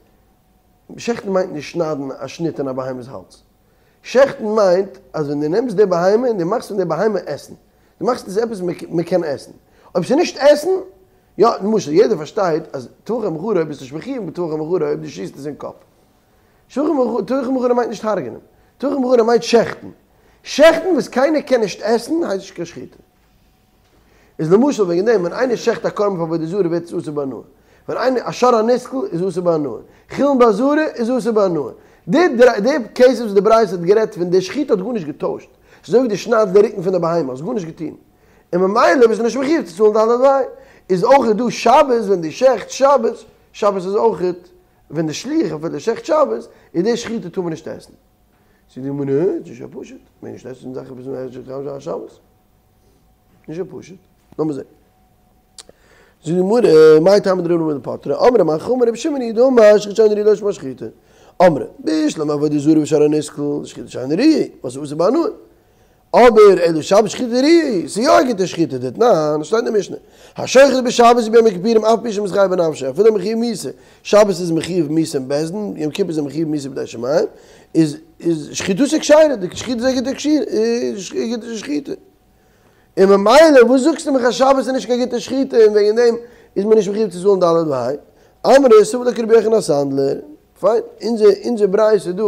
שעכטן מיינט נישט שניידן א שניט אין א בהמה'ס האלז. שעכטן מיינט אז ווען דו נעמסט די בהמה און דו מאכסט פון די בהמה עסן. דו מאכסט עס עפעס מען קען עסן. אויב ס'איז נישט עסן, יא, למשל יעדער פארשטייט אז טבחו או מכרו ביסט נישט מחויב מיט טבחו או מכרו אויב דו שיסט עס אין קאפ. טבחו או מכרו מיינט נישט הרג'נען. טבחו או מכרו מיינט שעכטן. שעכטן וואס קיינער קען נישט עסן הייסט נישט קיין שחיטה. איז למשל וועגן דעם ווען איינער שעכט א קרבן פאר עבודה זרה ווערט עס אסור בהנאה. ווען איינער א שור הנסקל איז אסור בהנאה. חולין בעזרה איז אסור בהנאה. די דריי די קעיסעס וואס די ברייתא האט גערעדט פון די שחיטה האט גארנישט געטוישט. ס'איז אזוי ווי דו שניידסט די רוקן פון די בהמה האסט גארנישט געטון. און ממילא ביסטו נישט מחויב צו צאלן ד' וה'. איז אויך דא שבת ווען דו שעכטסט שבת, שבת איז אויך ווען די שליח אפילו שעכט שבת, איז די שחיטה טאר מען נישט עסן. זאגט די גמרא, ס'איז נישט אזוי פשוט, מען מעג נישט עסן זאכן וואס מען עסט שבת. נישט אזוי פשוט. לאמיר זען. זאגט די גמרא, מאי טעמא דרבנן דפטרי, אמרי מאן חכמים רבי שמעון היא דאמר שחיטה שאינה ראויה לא שמה שחיטה. אמרי, בשלמא עבודה זרה ושור הנסקל, שחיטה שאינה ראויה, וואס איז אסור בהנאה. אבער אלא שבת שחיטה ראויה, ס'איז יא א גוטע שחיטה, דתנן, שטייט אין די משנה, השוחט בשבת וביום הכיפורים אף על פי שמתחייב בנפשו, אפילו מחויב מיתה, שבת איז מחויב מיתה אין בית דין, יום כיפור איז מחויב מיתה בידי שמים, איז איז שחיטתו כשרה, די שחיטה איז א גוטע שחיטה. און ממילא וואס זאגסטו מיך אז שבת איז נישט קיין גוטע שחיטה און וועגן דעם איז מען נישט מחויב צו צאלן ד' וה'? אמרי סבר לה כרבי יוחנן הסנדלר, פיין, אונזער אונזער ברייתא דא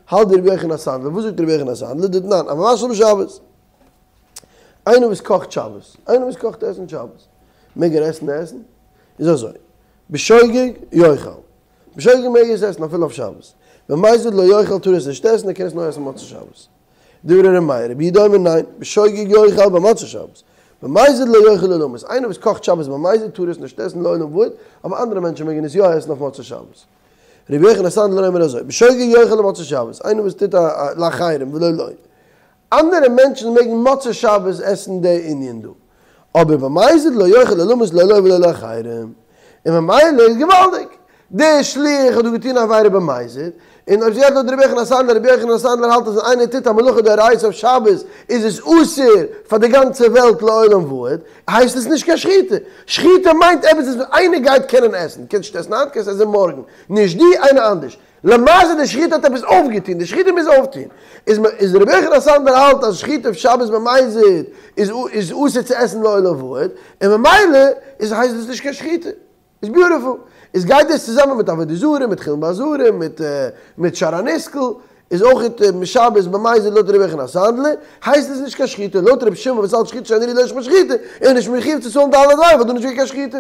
האלט ווי רבי יוחנן הסנדלר, וואס זאגט רבי יוחנן הסנדלר? דתנן, המבשל בשבת. איינער וואס קאכט שבת, איינער וואס קאכט עסן שבת, מעג ער עסן די עסן? איז אזוי, בשוגג יאכל, בשוגג מעג ער עס עסן אפילו אויף שבת, במזיד לא יאכל טאר ער עס נישט עסן, ער קען עס נאר עסן מוצאי שבת. דברי ר' מאיר, רבי יהודה אומר ניין, בשוגג יאכל במוצאי שבת, במזיד לא יאכל לעולמית, איינער וואס קאכט שבת במזיד טאר עס נישט עסן לעולם ועד, אבער אנדערע מענטשן מעגן עס יא עסן אויף מוצאי שבת. רבי יוחנן הסנדלר אומר אזוי, בשוגג יאכל למוצאי שבת, איינער וואס טוט א לאחרים ולא לו, אנדערע מענטשן מעגן מוצאי שבת עסן די ענין דא, אבער במזיד לא יאכל לעולמית לא לו ולא לאחרים, און ממילא איז געוואלדיג, דער שליח האט דא געטון א עבירה במזיד, און אויב ס'גייט לויט רבי יוחנן הסנדלר, רבי יוחנן הסנדלר האלט אז ווען איינער טוט א מלאכה דאורייתא אויף שבת איז עס אסור פאר די גאנצע וועלט לעולם ועד, הייסט עס נישט קיין שחיטה. שחיטה מיינט עפעס וואס איינער גייט קענען עסן, קענסט נישט עסן היינט קענסט עסן מארגן, נישט דו איינער אנדערש. למעשה די שחיטה האט עפעס אויפגעטון, די שחיטה מוז אויפטון. איז איז רבי יוחנן הסנדלר האלט אז שחיטה אויף שבת במזיד איז איז אסור צו עסן לעולם ועד, און ממילא איז הייסט דאס נישט קיין שחיטה. איז ביוטיפול. איז גייט דאס צוזאמען מיט עבודה זרה, מיט חולין בעזרה, מיט מיט שור הנסקל, איז אויך שבת במזיד לויט רבי יוחנן הסנדלר, הייסט עס נישט קיין שחיטה, לויט רבי שמעון וואס האלט שחיטה שאינה ראויה לא שמה שחיטה, איז נישט מחויב צו צאלן ד' וה' ווייל דא נישט געווען קיין שחיטה.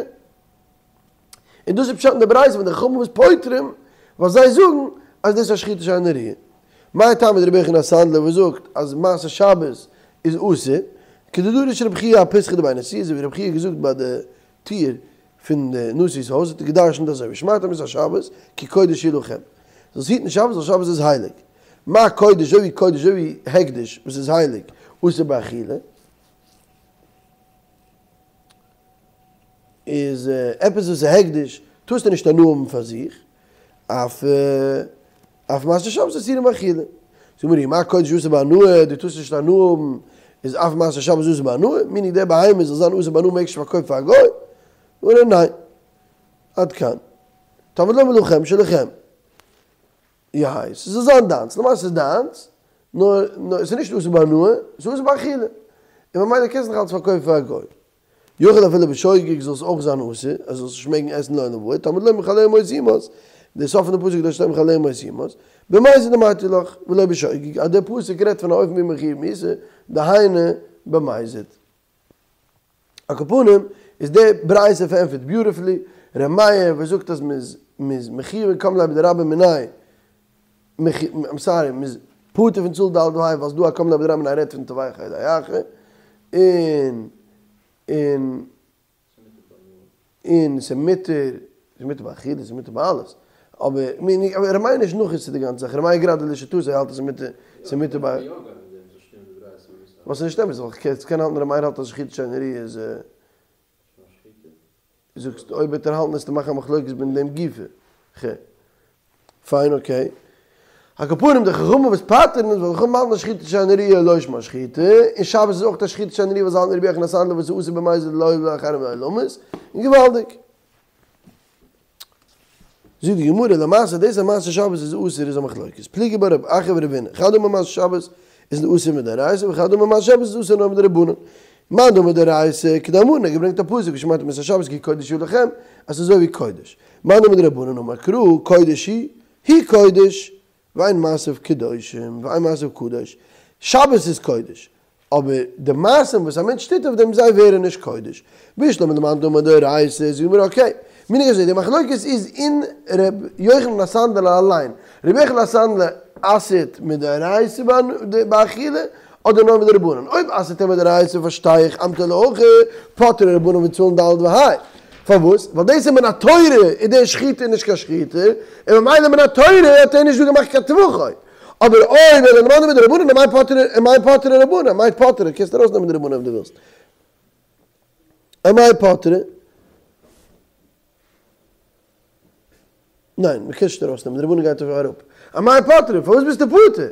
און דאס איז פשט אין די ברייתא פון די חכמים וואס פוטרים, ווייל זיי זאגן אז דאס איז א שחיטה שאינה ראויה. מאי טעמא דרבי יוחנן הסנדלר וואס זאגט אז מעשה שבת איז אסור, כדדרש רבי חייא אפיתחא דבי נשיאה, אזוי ווי רבי חייא האט געזאגט ביי די טיר פון די נשיא'ס הויז האט ער געדרשנט אזוי, ושמרתם את השבת כי קודש היא לכם, זאלסט היטן שבת ווייל שבת איז הייליג, מה קודש אזוי ווי קודש אזוי ווי הקדש וואס איז הייליג אסור באכילה, איז עפעס וואס איז הקדש טארסטו נישט הנאה האבן פאר זיך, אף אף מעשה שבת אסורין באכילה. זאגט די גמרא מה קודש אסור בהנאה, דו טארסט נישט הנאה האבן, איז אף מעשה שבת אסור בהנאה, מיינינג די בהמה זאל זיין אסור בהנאה מעגסט נישט פארקויפן פאר א גוי? גמרא ניין. עד כאן. תלמוד לומר לכם שלכם. יהא, ס'זאל זיין דיינס, למעשה ס'איז דיינס, נאר נאר ס'איז נישט אסור בהנאה, ס'איז אסור באכילה. און ממילא קענסט נאך אלץ פארקויפן פאר א גוי. יכול אפילו בשוגג זאל עס אויך זיין אסור, אז זאלסט נישט מעגן עסן לעולם ועד, תלמוד לומר מחלליה מות יומת, די סוף פון די פסוק דארט שטייט מחלליה מות יומת, במזיד אמרתי לך, ולא בשוגג, אז דער פסוק רעדט פון א אופן ווי מחויב מיתה, דהיינו במזיד. על כל פנים, איז די ברייתא פארענטפערט ביוטיפולי, ר' מאיר וואס זאגט אז מ'איז מ'איז מחויב און קם ליה בדרבה מיניה, איים סארי, מ'איז פטור פון צאלן ד' וה' ווייל ס'דא א קם ליה בדרבה מיניה רעדט פון טובח על ידי אחר, און און און ס'מותר, ס'מותר באכילה, ס'מותר ביי אלעס, אבער אבער ר' מאיר איז נישט נחוץ צו די גאנצע זאך, ר' מאיר גראדע לשיטתו האלט אז ס'מותר, ס'מותר ביי. וואס איז נישט אמת, ווייל ס'קען האלטן ר' מאיר האלט אז שחיטה שאינה ראויה איז. זאגסט אויב וועט ער האלטן וועסטו מאכן א מחלוקת בין דעם גופא. ח. פיין אקעי. על כל פנים די חכמים וואס פטר'ן איז ווייל חכמים האלטן אז שחיטה שאינה ראויה לא שמה שחיטה, און שבת איז אויך א שחיטה שאינה ראויה ווייל זיי האלטן רבי יוחנן הסנדלר וואס איז אסור במזיד לו ולאחרים לעולמית, און געוואלדיג. זאגט די גמרא, למעשה דאס אז מעשה שבת איז אסור איז א מחלוקת, פליגי בה רב אחא ורבינא, חד אמר מעשה שבת איז אסור מדאורייתא וחד אמר מעשה שבת איז אסור נאר מדרבנן. מאן דאמר דאורייתא, כדאמרן, ער האט געברענגט א פסוק ושמרתם את השבת כי קודש היא לכם, אז ס'איז אזוי ווי קודש. מאן דאמר דרבנן אמר קרא קודש הוא, הוא קודש, ואין מעשיו קדושים, ואין מעשיו קדוש, שבת איז קודש, אבער די מעשים וואס א מענטש טוט אויף דעם זיי ווערן נישט קודש. בשלמא למאן דאמר דאורייתא זאגט די גמרא אקעי, מיינינג אזוי די מחלוקת איז אין ר' יוחנן הסנדלר אליין, ר' יוחנן הסנדלר אסר'ט מדאורייתא באכילה אדער נאר מדרבנן, אויב אסר'ט ער מדאורייתא פארשטיי איך אמטו להכי פטר'ן רבנן פון צאלן ד' וה', פארוואס? ווייל דאס איז מן התורה איז די שחיטה נישט קיין שחיטה, און ממילא מן התורה האט ער נישט דא געמאכט קיין טבחו. אבער אויב אלא למאן דאמר דרבנן אמאי פטרי אמאי פטרי רבנן אמאי פטרי קענסט ארויסנעמען די רבנן אויב דו ווילסט אמאי פטרי ניין מען קען נישט ארויסנעמען די רבנן גייט אויף אראפ אמאי פטרי פארוואס ביסטו פטור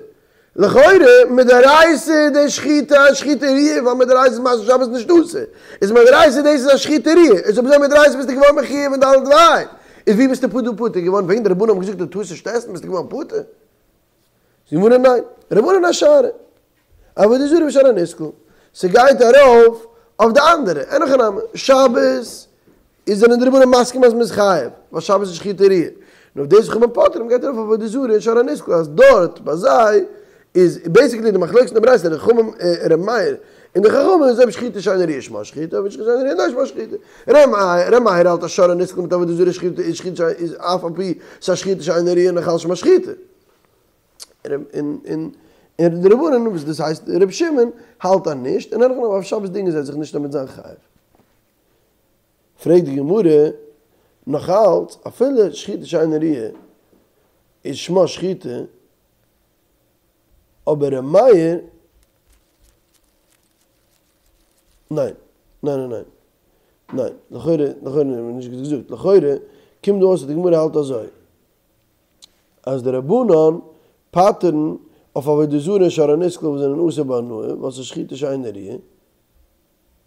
לכאורה מדאורייתא די שחיטה א שחיטה ראויה ווייל מדאורייתא איז מעשה שבת נישט אסור איז מדאורייתא דאס איז א שחיטה ראויה איז אויב אזוי מדאורייתא ביסטו געווארן מחויב אין ד' וה' איז ווי ביסטו פטור פטור געווארן וועגן די רבנן האבן געזאגט דו טארסט נישט עסן ביסטו געווארן פטור? זאגט די גמרא ניין, רבנן אשארא, עבודה זרה ושור הנסקל, ס'גייט ארויף אויף די אנדערע, אין הכי נמי, שבת איז זענען די רבנן מסכים אז מ'איז חייב, ווייל שבת איז שחיטה ראויה, נאר דאס חכמים פוטרים גייט ארויף אויף עבודה זרה און שור הנסקל אז דארט ביי זיי איז בעיסיקלי די מחלוקת אין די ברייתא די חכמים ר' מאיר. און די חכמים איז אויב שחיטה שאינה ראויה שמה שחיטה, אויב שחיטה שאינה ראויה לא שמה שחיטה. ר' מאיר האלט אז שור הנסקל מיט עבודה זרה שחיטה איז שחיטה איז אף על פי ס'איז א שחיטה שאינה ראויה נאך אלץ שמה שחיטה. און די רבנן וואס דאס הייסט ר' שמעון האלט אז נישט, און אין הכי נמי אויף שבת דינגען זיי זיך נישט אז מ'וועט זיין חייב. פרעגט די גמרא נאך אלץ אפילו שחיטה שאינה ראויה איז שמה שחיטה, אבער ר' מאיר, ניין, ניין ניין ניין, ניין, לכאורה, לכאורה נישט גוט געזאגט, לכאורה קומט דא אויס אז די גמרא האלט אזוי, אז די רבנן פטר'ן אויף עבודה זרה און שור הנסקל וואס זענען אסור בהנאה, ווייל ס'איז שחיטה שאינה ראויה.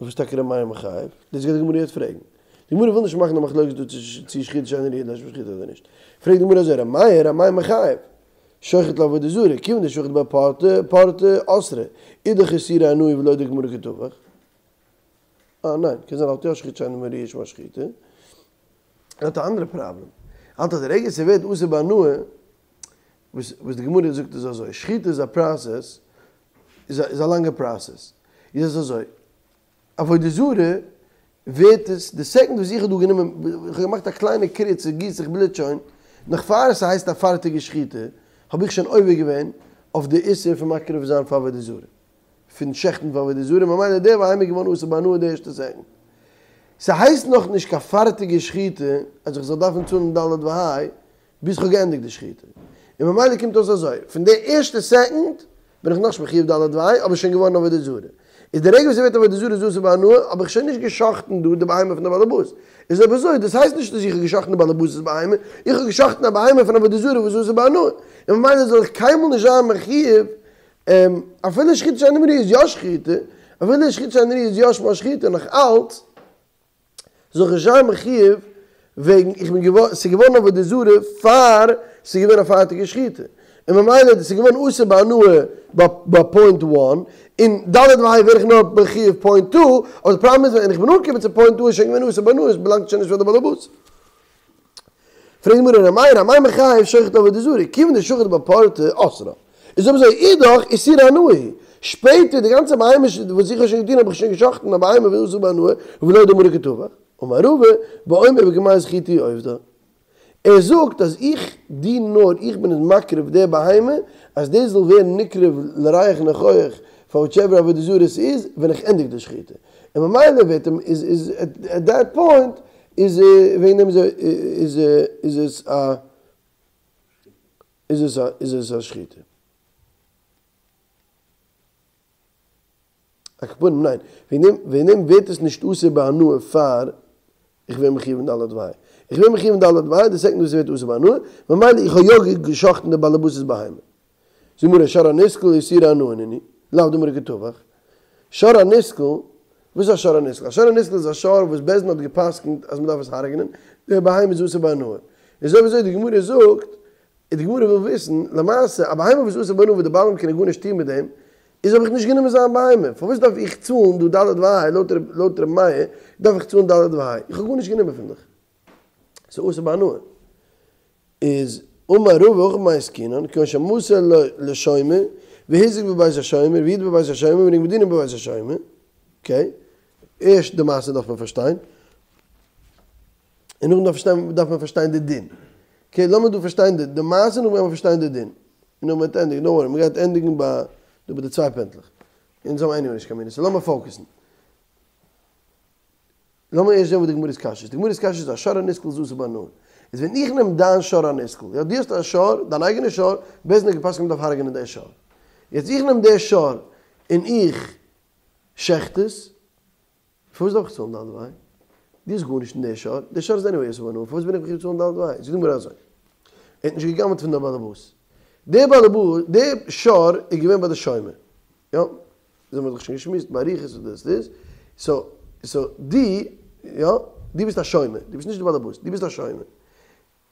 וואס טאקע ר' מאיר מחייב? דאס גייט די גמרא יעצט פרעגן. די גמרא וויל נישט מאכן די מחלוקת דא צו שחיטה שאינה ראויה לא שמה שחיטה אדער נישט. פרעגט די גמרא אזוי ר' מאיר אמאי מחייב? שוחט לעבודה זרה, כיוון דשחט בה פורתא, פורתא אסרה, אידך איסורי הנאה ולא דגמרא קא טבח. אה ניין, קען זיין האלט יא שחיטה שאינה ראויה שמה שחיטה. ער האט א אנדערע פראבלעם. האלט אז די רגע ס'ווערט אסור בהנאה, וואס די גמרא זאגט איז אזוי, שחיטה איז א פראסעס איז א לאנגע פראסעס, איז עס אזוי, עבודה זרה ווערט עס די סעקונד וואס איך האב דא גענומען, איך האב געמאכט א קליינע קריץ ס'גיסט זיך בלוט שוין, נאך פאר עס הייסט א פארטיגע שחיטה, האב איך שוין עובר געווען אויף די איסור פון מקריב זיין פאר עבודה זרה, פון שעכטן פאר עבודה זרה, ממילא דער בהמה איז געווארן אסור בהנאה די ערשטע סעקונד. ס'הייסט נאכנישט קיין פארטיגע שחיטה אז איך זאל דארפן צאלן ד' וה' ביז כ'האב געענדיגט די שחיטה. און ממילא קומט אויס אזוי, פון די ערשטע סעקאנד בין איך נאכנישט מחויב ד' וה', אבער שוין געווארן עבודה זרה. איז די רגע וואס ס'ווערט עבודה זרה איז אסור בהנאה, האב איך שוין נישט גע'שחט'ן דא די בהמה פון די בעלעבאס. איז אויב אזוי, דאס הייסט נישט אז איך האב גע'שחט'ן די בעלעבאס'ס בהמה, איך האב גע'שחט'ן א בהמה פון עבודה זרה וואס איז אסור בהנאה. און ממילא זאל איך קיינמאל נישט זיין מחויב, אפילו שחיטה שאינה ראויה איז יא שחיטה, אפילו שחיטה שאינה ראויה איז יא שמה שחיטה, נאך אלץ, זאל איך נישט זיין מחויב וועגן איך בין געווארן ס'איז געווארן עבודה זרה פאר ס'איז געווען א פארטיגע שחיטה און ממילא ס'איז געווארן אסור בהנאה ביי פוינט וואן און ד' וה' ווער איך נאר מחויב פוינט טו אבער די פראבלעם איז ווען איך בין אנגעקומען צו פוינט טו איז שוין געווען אסור בהנאה עס באלאנגט שוין נישט פאר די בעלעבאס. פרעגט די גמרא ר' מאיר אמאי מחייב שוחט לעבודה זרה כיוון דשחט בה פורתא אסרה איז אויב אזוי אידך איסור הנאה הוא שפעטער די גאנצע בהמה וואס איך האב שוין געטון האב איך שוין גע'שחט'ן א בהמה וואס אסור בהנאה ולא דמרא קא טבח אמר רבא באומר בגמר שחיטה הוא עובדה ער זאגט אז איך דין נאר איך בין עס מקריב די בהמה אז דאס זאל ווערן נקרב לריח ניחוח פאר וויטשעווער עבודה זרה עס איז ווען איך ענדיג די שחיטה און ממילא ווערט אים איז איז עט דעט פוינט איז וועגן דעם איז איז עס א איז עס א איז עס א שחיטה. על כל פנים ניין, וועגן דעם וועגן דעם ווערט עס נישט אסור בהנאה פאר איך ווער מחויב אין ד' וה'. איך ווער מחויב אין ד' וה' די סעקונד וואס עס ווערט אסור בהנאה, ממילא איך האב יא גע'שחט'ן די בעלעבאס'ס בהמה. זאגט די גמרא שור הנסקל איסורי הנאה נינהו, לאו דמרא קא טבח. שור הנסקל, וואס איז א שור הנסקל? א שור הנסקל איז א שור וואס בית דין האט גע'פסק'נט אז מען דארף עס הרג'נען, די בהמה איז אסור בהנאה. איז אויב אזוי די גמרא זאגט, די גמרא וויל וויסן, למעשה א בהמה וואס איז אסור בהנאה וואס די בעלים קענען גארנישט טון מיט דעם, איז האב איך נישט גענומען זיין בהמה, פארוואס דארף איך צאלן דא ד' וה', לויט ר' מאיר דארף איך צאלן ד' וה', איך האב גארנישט גענומען פון דיך. ס'איז אסור בהנאה. איז אמר רבא הכא במאי עסקינן, כגון שמסר לשומר, והוזק בבית השומר, והועד בבית השומר, ונגמר דינו בבית השומר. אקעי, ערשט די מעשה דארף מען פארשטיין, און נאכדעם דארף מען פארשטיין די דין. אקעי, לאמיר דא פארשטיין די מעשה, נאכדעם וועלן מיר פארשטיין די דין. און נאכדעם מ'וועט ענדיגן, דאנט ווארי, מ'גייט ענדיגן ביי דא ביי די צוויי פינטלעך. אונז האבן עניוועי נישט קיין מינוט, סאו לאמיר פאוקעסן. לאמיר ערשט זען וואס די גמרא'ס קשיא איז. די גמרא'ס קשיא איז א שור הנסקל איז אסור בהנאה. איז ווען איך נעם דיין שור הנסקל, יא דו האסט א שור, דיין אייגענע שור, בית דין האט געפסקנט מ'דארף הרג'נען די שור. יעצט איך נעם די שור און איך שעכט עס, פארוואס דארף איך צאלן ד' וה'? דו האסט גארנישט אין די שור, די שור איז עניוועי אסור בהנאה, פארוואס בין איך מחויב צאלן ד' וה'? זאגט די גמרא אזוי, ער האט נישט גע'גנב'ט פון די באלעבאס, די באלעבאס, די שור איז געווען ביי די שומר, יא, אזוי האבן מיר דאך שוין געשמועסט באריכות וואס דאס איז, סאו, סאו דו, יא, דו ביסט א שומר, דו ביסט נישט די באלעבאס, דו ביסט א שומר.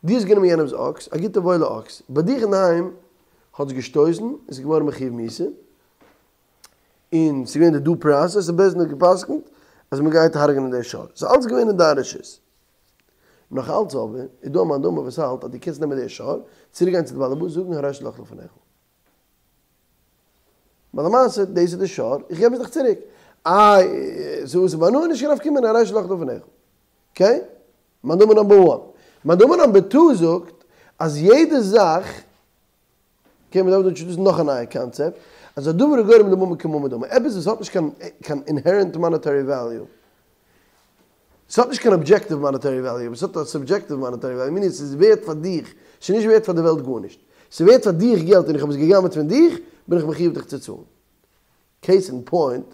דו האסט גענומען יענעמ'ס אקס, א גוטע וואוילע אקס, ביי דיך אינדערהיים האט עס געשטויסן, און ס'איז געווארן מחויב מיתה, און ס'איז געווען די דו פראסעס, און בית דין האט גע'פסק'נט אז מ'גייט הרג'נען די שור. ס'איז אלץ געווען אין דיין רשות. נאך אלץ אבער, איז דא א מאן דאמר וואס האלט אז דו קענסט נעמען די שור, צוריק גיין צו די באלעבאס זאגן הרי שלך לפניך. ווייל למעשה דאס איז די שור, איך געב עס דיך צוריק. איי, ס'איז אסור בהנאה, נישט קיין נפקא מינה, הרי שלך לפניך. אקעי? מאן דאמר נאמבער וואן. מאן דאמר נאמבער טו זאגט אז יעדע זאך, אקעי מ'דארף דא אינטראדוסן נאך א נייע קאנצעפט, אז א דבר הגורם לממון כממון דמי, עפעס וואס האט נישט קיין קיין אינהערענט מאנעטערי וועליו, ס'האט נישט קיין אבדזשעקטיוו מאנעטערי וועליו, אבער ס'האט א סובדזשעקטיוו מאנעטערי וועליו, מיינינג ס'איז ווערט פאר דיך, ס'איז נישט ווערט פאר די וועלט גארנישט, ס'איז ווערט פאר דיך געלט און איך האב עס גע'גנב'ט פון דיך, בין איך מחיוב דיך צו צאלן. קעיס אין פוינט,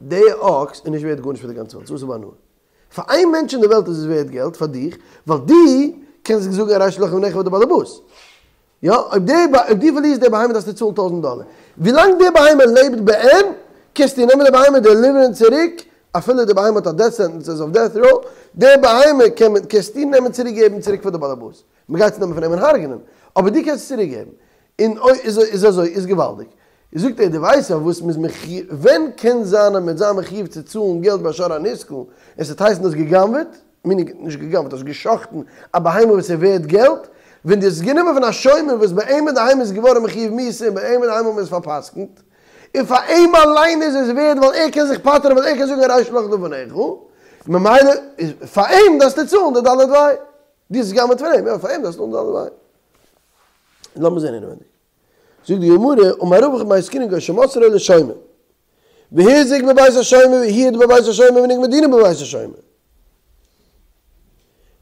די אקס איז נישט ווערט גארנישט פאר די גאנצע וועלט, ס'איז אסור בהנאה. פאר איין מענטש אין די וועלט איז עס ווערט געלט, פאר דיך, ווייל דו קענסט זאגן הרי שלך לפניך פאר די באלעבאס. יא, אויב די אויב דו פארלירסט די בהמה דארפסטו צאלן טויזנט דאלער. ווילאנג די בהמה לעבט בעין, קענסטו נעמען די בהמה דעליווערן צוריק, אפילו די בהמה האט א דעט סענטענס איז אויף דעט ראו, די בהמה קען מען קענסטו נעמען צוריק געבן צוריק פאר די באלעבאס. מ'גייט עס נעמען פון אים און הרג'נען, אבער דו קענסט עס צוריק געבן. און אוי איז איז אזוי איז געוואלדיג. זאגט ער דו ווייסט אויף וואס מ'איז מחיוב ווען קען זיין אז מ'וועט זיין מחיוב צו צאלן געלט ביי שור הנסקל און ס'וועט הייסן האסט גע'גנב'עט, מיינינג נישט גע'גנב'עט האסט גע'שחט'ן א בהמה וואס איז ווערט געלט, ווען דו האסט עס גענומען פון א שומר וואס ביי אים אינדערהיים איז געווארן מחיוב מיתה און ביי אים אינדערהיים האט מען עס פאר'פסק'נט, און פאר אים אליין איז עס ווערט ווייל ער קען זיך פטר'ן ווייל ער קען זאגן הרי שלך לפניך, ממילא איז פאר אים דארפסטו צאלן די ד' וה'. דו האסט גע'גנב'עט פון אים, יא פאר אים דארפסטו צאלן די ד' וה'. לאמיר זען אינעווענדיג. זאגט די גמרא, אמר רבא בכמה עסקינן כגון שמסרו לשומר, והוחזק בבית השומר והועד בבית השומר ונגמר דינו בבית השומר.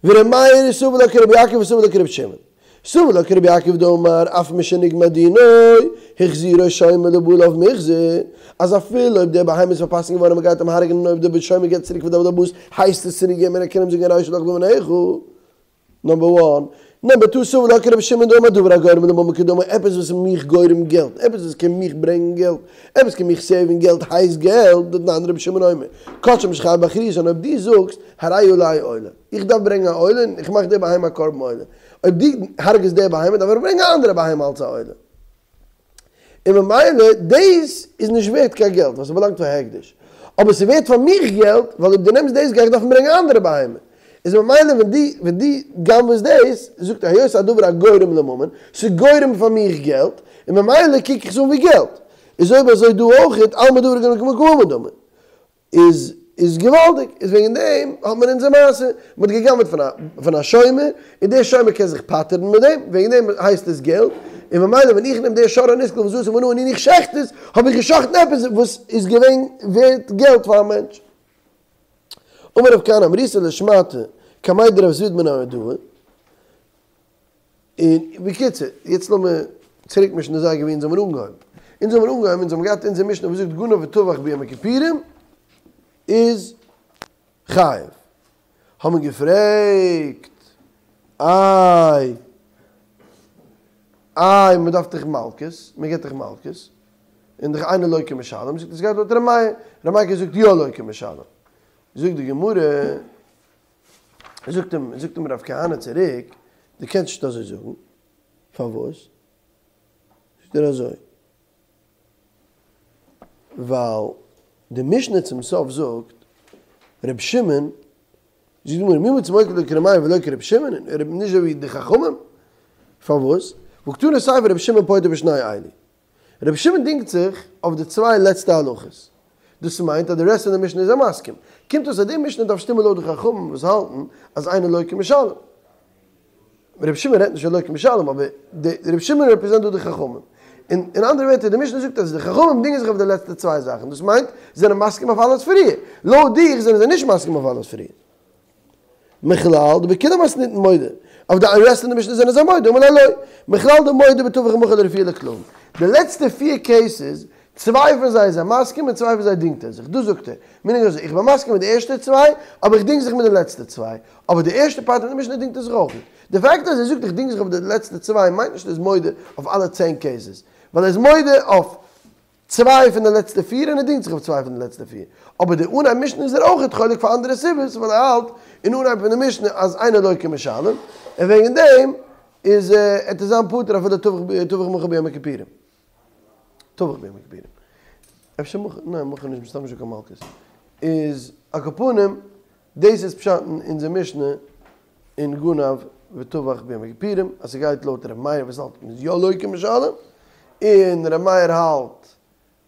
ור' מאיר סבר לה כרבי יעקב וסבר לה כרבי שמעון. סבר לה כרבי יעקב דאמר אף משנגמר דינו החזירו שומר לבעליו מיחזר, אז אפילו אויב דער בהמה איז פארפסקנט געווארן און מ'גייט אים הרג'נען אויב דער שומר געבט צוריק פאר דער בעל הבית הייסט עס צוריק געבן און ער קען אים זאגן הרי שלך לפניך. נאמבער וואן. נאמבער טו סבר לה כרבי שמעון דאמר דבר הגורם לממון כדמי עפעס וואס איז מיך גורם געלט, עפעס וואס קען מיך ברענגן געלט, עפעס קען מיך סעיוון געלט הייסט געלט, דתנן רבי שמעון אומר, כל שחייב באחריותן אויב דו זאגסט הרי עלי עולה, איך דארף ברענגן א עולה און איך מאך די בהמה א קרבן עולה, אויב דו הרג'סט די בהמה דארף איך ברענגן א אנדערע בהמה אלס א עולה. און ממילא דאס איז נישט ווערט קיין געלט ווייל ס'באלאנגט פאר הקדש, אבער ס'ווערט פאר מיך געלט ווייל אויב דו נעמסט דאס גיי איך דארפן ברענגען א אנדערע בהמה, איז ממילא ווען דו ווען דו גנב'סט דאס, זאגט ער היות הדבר הגורם לממון, ס'גורם פאר מיך געלט, און ממילא קוק איך עס אן ווי געלט, איז אויב אזוי דא אויכעט, אלמא דבר הגורם לממון כממון דמי. איז איז געוואלדיג, איז וועגן דעם האט מען אונזער מעשה, מען האט גע'גנב'ט פון א פון א שומר, און דער שומר קען זיך פטר'ן מיט דעם, וועגן דעם הייסט עס געלט, און ממילא ווען איך נעם דער שור הנסקל וואס אסור בהנאה און איך שעכט עס, האב איך געשאכטן עפעס וואס איז געווען ווערט געלט פאר א מענטש. אמר רב כהנא אמריתיה לשמעתא קמיה דרב זביד מנהרדעא. און בקיצור, יעצט לאמיר צוריק מישן די זייגער ווי אונז האבן אנגעהויבן. אונז האבן אנגעהויבן, אונז האבן געהאט אונזער משנה וואס זאגט גנב וטבח ביום הכיפורים איז חייב. האבן מיר געפרעגט, איי, איי מען דארף דאך מלקות, מען געבט דאך מלקות, און דאך אינו לוקה ומשלם, זאגט עס גייט לויט ר' מאיר, ר' מאיר זאגט יא לוקה ומשלם. זאגט די גמרא, זאגט אים, זאגט אים רב כהנא צוריק, דו קענסט נישט אזוי זאגן, פארוואס? זאגט ער אזוי, ווייל די משנה צום סוף זאגט, ר' שמעון, זאגט די גמרא, מי מצית מוקי לה כר' מאיר ולא כר' שמעון, נישט אזוי ווי די חכמים, פארוואס? והא קתני סיפא ר' שמעון פוטר בשני אלו. רבי שמעון דינגט זיך אויף די צוויי לעצטע הלכות. דאס מיינט אז די רעסט פון די משנה איז ער מסכים. קומט אויס אז די משנה דארף שטימען לויט די חכמים וואס האלטן אז אינו לוקה ומשלם. רבי שמעון רעדט נישט פון לוקה ומשלם אבער די רבי שמעון רעפרעזענט דא די חכמים. אין אין אנדערע ווערטער די משנה זאגט אז די חכמים דינגען זיך אויף די לעצטע צוויי זאכן. דאס מיינט זיי זענען מסכים אויף אלעס פריער. לויט דיך זענען זיי נישט מסכים אויף אלעס פריער. מכלל דבכולה מתניתין מודה, אויף די רעסט פון די משנה זענען זיי מודה, אמר ליה לא, מכלל דמודה בטבח ומכר לרפואה לכלבים. די לעצטע פיר קעיסעס, צוויי פון זיי איז ער מסכים און צוויי פון זיי דינגט ער זיך, דאס זאגט ער, מינינג אזוי, איך בין מסכים מיט די ערשטע צוויי, אבער איך דינג זיך מיט די לעצטע צוויי, אבער די ערשטע פארט פון די משנה דינגט ער זיך אויך נישט. די פאקט אז ער זאגט איך דינג זיך אויף די לעצטע צוויי מיינט נישט ער איז מודה אויף אלע צען קעיסעס, ווייל ער איז מודה אויף צוויי פון די לעצטע פיר און ער דינגט זיך אויף צוויי פון די לעצטע פיר. אבער די אנהייב משנה איז ער אויכעט חולק פאר אנדערע סיבות ווייל ער האלט אין אנהייב פון די משנה אז אינו לוקה ומשלם און וועגן דעם איז עט ער זיין פטור אפילו טבח ומכר ביום הכיפורים. טבח ביום הכיפורים. אפשר מכר, ניין מכר נישט מסתם נישטא קיין מלקות. איז על כל פנים דאס איז פשט אין אונזער משנה אין גנב וטבח ביום הכיפורים אז ס'גייט לויט ר' מאיר וואס האלט מ'איז יא לוקה ומשלם, און ר' מאיר האלט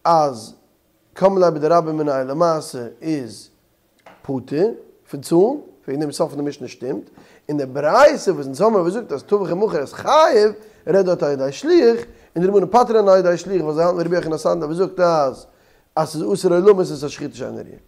אז. קם ליה בדרבה מיניה למעשה איז פטור פון צאלן, וועגן דעם סוף פון די משנה שטימט, און די ברייתא וואס אונז האמיר וואס זאגט אז טבח ומכר איז חייב, רעדט דארט על ידי שליח, און די רבנן פטר'ן על ידי שליח ווייל זיי האלטן ווי רבי יוחנן הסנדלר וואס זאגט אז אז ס'איז אסור עולמית איז עס א שחיטה שאינה ראויה.